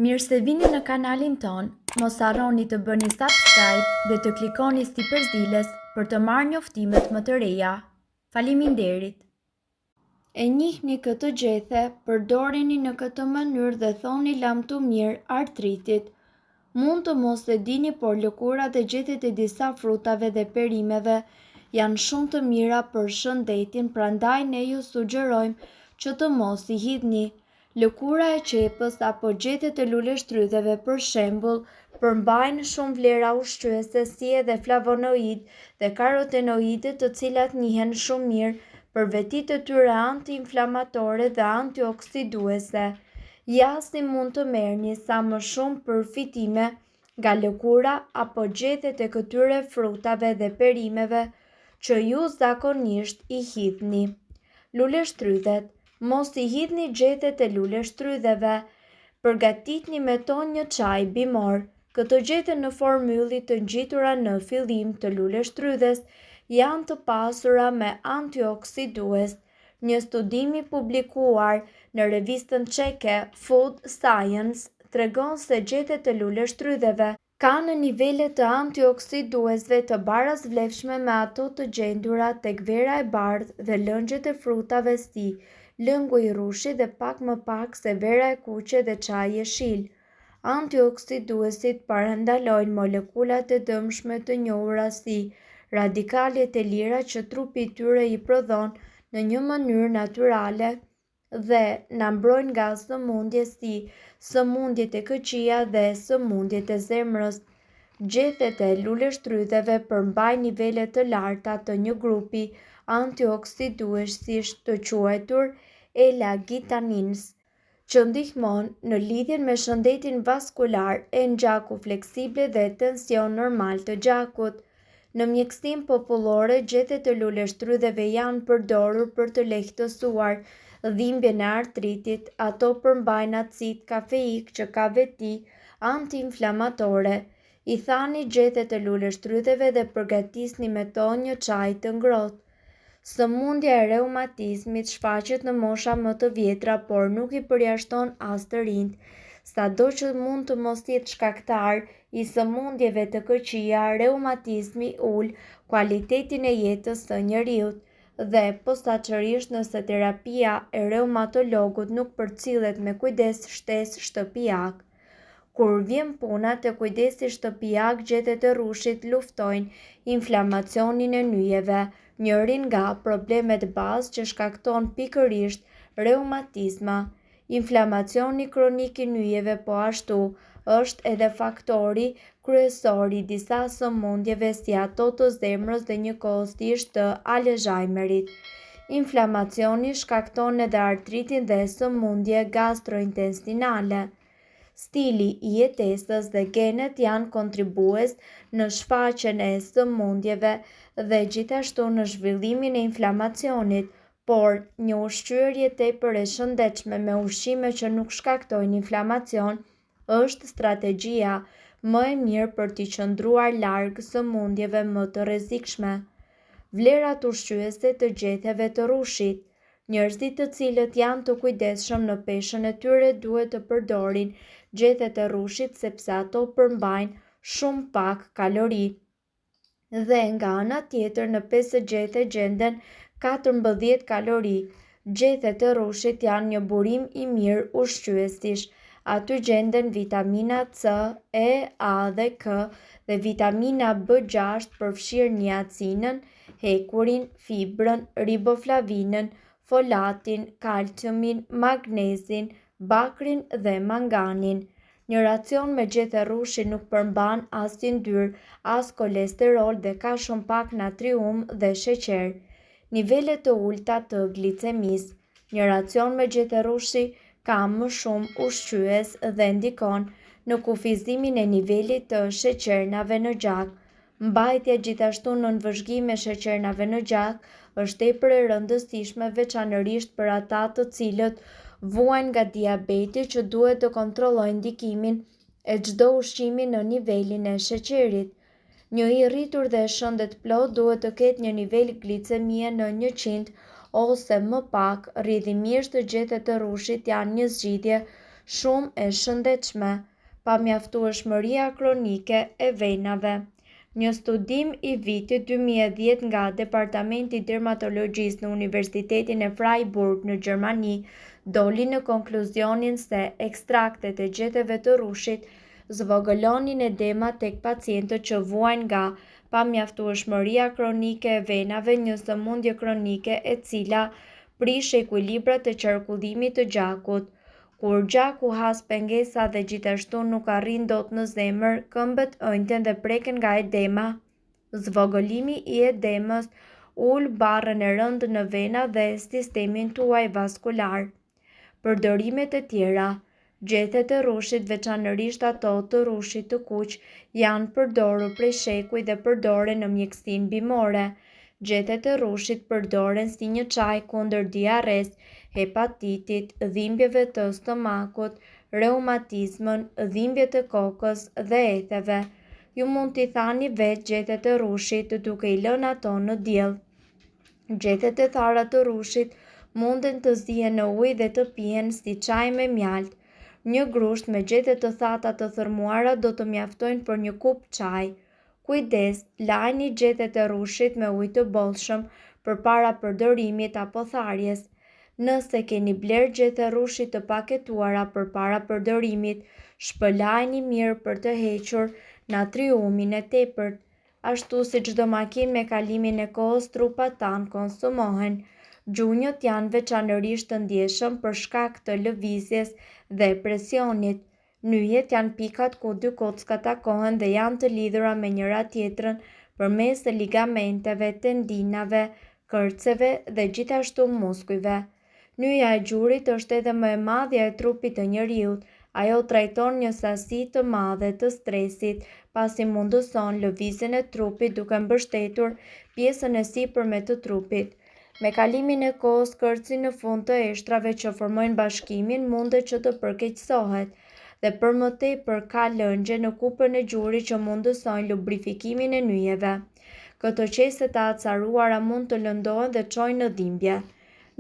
Mirë se vini në kanalin tonë, mos harroni të bëni subscribe dhe të klikoni sipër ziles për të marrë njoftimet më të reja. Faleminderit! E njihni këtë gjethe, përdorini në këtë mënyrë dhe thoni lamtumirë artritit. Mund të mos e dini por lëkura dhe gjethet e disa frutave dhe perimeve janë shumë të mira për shëndetin prandaj ne ju sugjerojmë që të mos i hidhni. Lëkura e qepës apo gjethet e luleshtrydheve për shembull përmbajnë shumë vlera ushqyese si edhe flavonoidë dhe karotenoide të cilat njihen shumë mirë për vetitë e tyre anti-inflamatore dhe antioksiduese. Ja si mund të merrni sa më shumë përfitime nga lëkura apo gjethet e këtyre frutave dhe perimeve që ju zakonisht i hidhni. Luleshtrydhet, mos i hidhni gjethet e luleshtrydheve. Përgatitni me to një çaj bimor. Këto gjethe në formë ylli të ngjitura në fillim të luleshtrydhes janë të pasura me antioksidues. Një studim i publikuar në revistën çeke Food Science tregon se gjethet e luleshtrydheve kanë nivele të antioksiduesve të barasvlefshme me ato të gjendura tek vera e bardhë dhe lëngjet e frutave si lëngu i rrushit dhe pak më pak se vera e kuqe dhe çaji jeshil. Antioksiduesit parandalojnë molekulat e dëmshme të njohura si radikalet e lira që trupi i tyre i prodhon në një mënyrë natyrale dhe na mbrojnë nga sëmundje si sëmundjet e këqija dhe sëmundjet e zemrës. Gjethet e luleshtrydheve përmbajnë nivele të larta të një grupi antioksiduesish të quajtur elagitanins, që ndihmon në lidhjen me shëndetin vaskular, enë gjaku fleksible dhe tension normal të gjakut. Në mjekësinë popullore, gjethet e luleshtrydheve janë përdorur për të lehtësuar dhimbjen e artritit. Ato përmbajnë acid kafeik që ka veti antiinflamatore. I thani gjethet e luleshtrydheve dhe përgatisni me to një çaj të ngrohtë. Sëmundja e reumatizmit shfaqet në mosha më të vjetra, por nuk i përjashton as të rinjtë. Sado që mund të mos jetë shkaktar i sëmundjeve të këqija, reumatizmi ul kualitetin e jetës së njeriut dhe posaçërisht nëse terapia e reumatologut nuk përcillet me kujdes shtesë shtëpiak. Kur vjen puna te kujdesi shtëpiak gjethet e rrushit luftojnë inflamacionin e nyjeve, njërin nga problemet bazë që shkakton pikërisht reumatizma. Inflamacioni kronik i nyjeve po ashtu është edhe faktori kryesor i disa sëmundjeve si ato të zemrës dhe njëkohësisht të Alzheimerit. Inflamacioni shkakton edhe artritin dhe sëmundje gastrointestinale. Stili i jetesës dhe genet janë kontribues në shfaqjen e sëmundjeve dhe gjithashtu në zhvillimin e inflamacionit, por një ushqyerje tepër e shëndetshme me ushqime që nuk shkaktojnë inflamacion është strategjia më e mirë për t'i qëndruar larg sëmundjeve më të rrezikshme. Vlerat ushqyese të gjetheve të rrushit. Njerëzit të cilët janë të kujdesshëm në peshën e tyre duhet të përdorin gjethet e rrushit sepse ato përmbajnë shumë pak kalori. Dhe nga ana tjetër në 5 gjethe gjenden 14 kalori. Gjethet e rrushit janë një burim i mirë ushqyesish. Aty gjenden vitamina C, E, A dhe K dhe vitamina B6 përfshirë niacinën, hekurin, fibrën, riboflavinën, folatin, kalciumin, magnezin, bakrin dhe manganin. Një racion me gjethe rrushi nuk përmban as yndyrë, as kolesterol dhe ka shumë pak natrium dhe sheqer. Nivele të ulëta të glicemisë. Një racion me gjethe rrushi ka më shumë ushqyes dhe ndikon në kufizimin e nivelit të sheqernave në gjak. Mbajtja gjithashtu nën vëzhgim e sheqernave në gjak është tepër e rëndësishme veçanërisht për ata të cilët vuajnë nga diabeti që duhet të kontrollojnë ndikimin e çdo ushqimi në nivelin e sheqerit. Një i rritur dhe shëndetplotë duhet të ketë një nivel glicemie në 100 ose më pak, rrjedhimisht gjethet e rrushit janë një zgjidhje shumë e shëndetshme. Pamjaftueshmëria kronike e venave. Një studim i vitit 2010 nga Departamenti i Dermatologjisë në Universitetin e Freiburg në Gjermani doli në konkluzionin se ekstraktet e gjetheve të rrushit zvogëlonin edemat tek pacientët që vuajnë nga pamjaftueshmëria kronike e venave, një sëmundje kronike e cila prish ekuilibrat e qarkullimit të gjakut. Kur gjaku has pengesa dhe gjithashtu nuk arrin dot në zemër, këmbët ënjten dhe preken nga edema. Zvogëlimi i edemës ul barrën e rëndë në vena dhe sistemin tuaj vaskular. Përdorimet e tjera Gjethet e rrushit, veçanërisht ato të rrushit të kuq, janë përdorur prej shekuj dhe përdoren në mjekësinë bimore. Gjethet e rrushit përdoren si një çaj kundër diarresë, hepatitit, dhimbjeve të stomakut, reumatizmën, dhimbjet e kokës dhe etheve. Ju mund t'i thani vetë gjethet e rrushit duke i lënë ato në diell. Gjethet e thara të rrushit munden të zihen në ujë dhe të pihen si çaj me mjaltë. Një grusht me gjethe të thata të thërrmuara do të mjaftojnë për një kupë çaj. Kujdes, lajini gjethet e rrushit me ujë të bollshëm përpara përdorimit apo tharjes. Nëse keni blerë gjethe rrushi të paketuara përpara përdorimit, shpëlajini mirë për të hequr natriumin e tepërt. Ashtu si çdo makinë me kalimin e kohës trupat tanë konsumohen. Gjunjët janë veçanërisht të ndjeshëm për shkak të lëvizjes dhe presionit. Nyjet janë pikat ku dy kocka takohen dhe janë të lidhura me njëra-tjetrën përmes ligamenteve, tendinave, kërceve dhe gjithashtu muskujve. Nyja e gjurit është edhe më e madhja e trupit të njeriut. Ajo trajton një sasi të madhe të stresit, pasi mundëson lëvizjen e trupit duke mbështetur pjesën e sipërme të trupit. Me kalimin e kohës, kërci në fund të eshtrave që formojnë bashkimin mundet që të përkeqësohet dhe për më tepër ka lëngje në kupën e gjurit që mundësojnë lubrifikimin e nyjeve. Këto qese të acaruara mund të lëndohen dhe çojnë në dhimbje.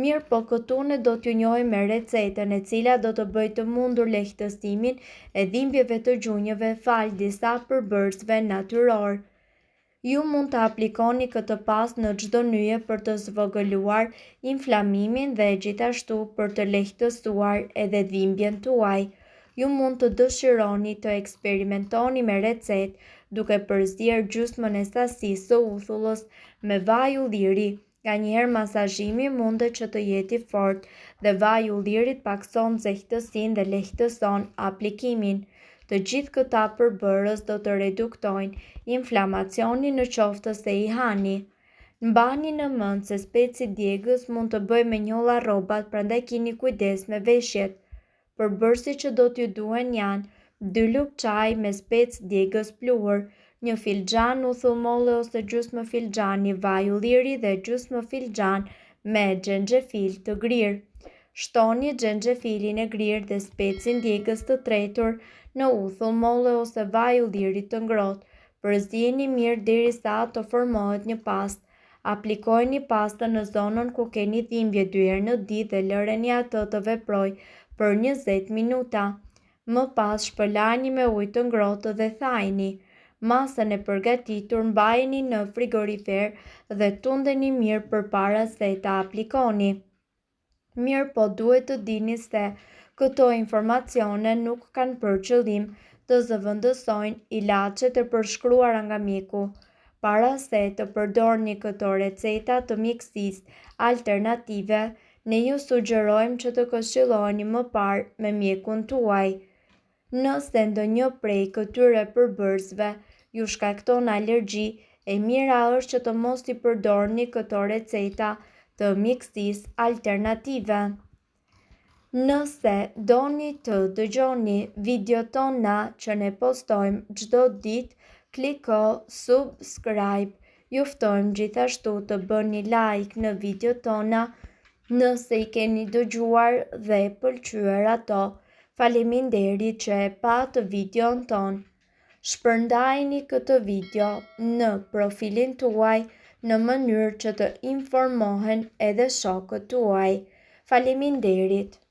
Mirëpo këtu ne do t'ju njohim me recetën e cila do të bëjë të mundur lehtësimin e dhimbjeve të gjunjëve falë disa përbërësve natyrorë. Ju mund të aplikoni këtë pastë në çdo nyje për të zvogëluar inflamimin dhe gjithashtu për të lehtësuar edhe dhimbjen tuaj. Ju mund të dëshironi të eksperimentoni me recetë duke përzier gjysmën e sasisë së uthullës me vaj ulliri. Nganjëherë masazhimi mundet që të jetë i fortë dhe vaji i ullirit pakëson nxehtësinë dhe lehtëson aplikimin. Të gjithë këta përbërës do të reduktojnë inflamacionin në qoftë se i hani. Mbani në mend se speci djegës mund të bëjë me njolla rrobat, prandaj kini kujdes me veshjet. Përbërësit që do t'ju duhen janë, dy lugë çaji me spec djegës pluhur, një filxhan uthull molle ose gjysmë filxhani vaj ulliri dhe gjysmë filxhan me xhenxhefil të grirë. Shtoni xhenxhefilin e grirë dhe specin djegës të tretur në uthull molle ose vaj ulliri të ngrohtë. Përzieni mirë derisa të formohet një pastë. Aplikojeni pastën në zonën ku keni dhimbje dy herë në ditë dhe lëreni atë të veprojë për 20 minuta. Më pas shpëlajeni me ujë të ngrohtë dhe thajeni. Masën e përgatitur mbajeni në frigorifer dhe tundeni mirë përpara se ta aplikoni. Mirëpo duhet të dini se këto informacione nuk kanë për qëllim të zëvendësojnë ilaçet e përshkruara nga mjeku. Para se të përdorni këto receta të mjekësisë alternative, ne ju sugjerojmë që të këshilloheni më parë me mjekun tuaj. Nëse ndonjë prej këtyre përbërësve ju shkakton alergji, e mira është që të mos i përdorni këto receta të mjekësisë alternative. Nëse doni të dëgjoni videot tona që ne postojmë çdo ditë, kliko subscribe. Ju ftojmë gjithashtu të bëni like në videot tona nëse i keni dëgjuar dhe pëlqyer ato. Faleminderit që e patë videon tonë. Shpërndajeni këtë video në profilin tuaj në mënyrë që të informohen edhe shokët tuaj. Faleminderit!